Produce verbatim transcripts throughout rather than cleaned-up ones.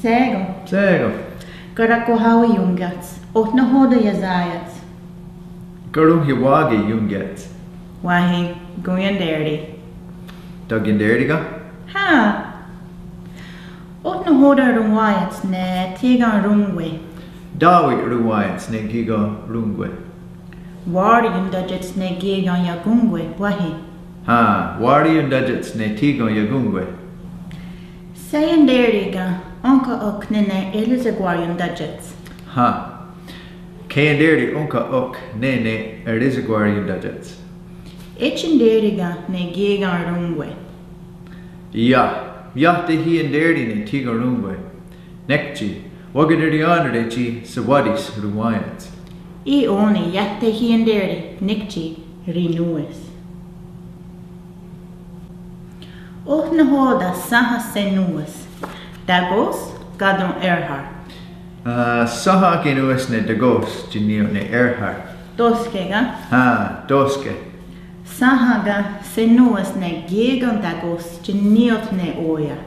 Shé:kon. Shé:kon. Karakwahá:wi iónkiats. Oh nahò:ten iesá:iats? Karonhiawá:ke iónkiats. Wáhi, konhienté:ri. Takienté:ri ken? Hen. Oh nahò:ten ronwá:iats ne thí:ken rón:kwe? Tá:wit ronwá:iats ne kí:ken rón:kwe. Wári iontátiats ne kí:ken iakón:kwe, wáhi. Hen, Wári iontátiats ne thí:ken iakón:kwe. Sheienté:ri ken ónhka ok nè:ne Erisakwarí iontátiats? Hen. Keienté:ri ónhka ok nè:ne Erisakwarí iontátiats. Etienté:ri ken ne kí:ken rón:kwe? Iah, iah tehiienté:ri ne thí:ken rón:kwe. Nek tsi wakaterièn:tare tsi Sawátis ronwá:iats. Í:, ó:ni iah tehiienté:ri nek tsi rinòn:we's. Oh nahò:ten sénha senòn:we's? Takò:s káton è:rhar? Ah, sénha kenòn:we's ne takò:s tsi ní:ioht ne è:rhar. Tó:ske ken? Hen, tó:ske. Sénha ken senòn:we's ne kí:ken takò:s tsi ní:ioht ne ó:ia?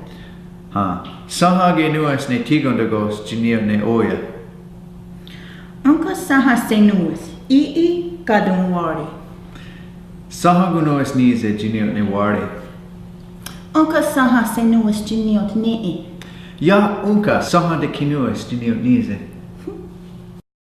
Hen. Sénha kenòn:we's ne thí:ken takò:s tsi ní:ioht ne ó:ia. Ónhka sénha senòn:we's, í:, í:, káton Wári? Sénha kenòn:we's ní:se tsi ní:ioht ne Wári. Ónhka sénha senòn:we's tsi ní:ioht ní:'i? Iah ónhka sénha tekenòn:we's tsi ní:ioht ní:se.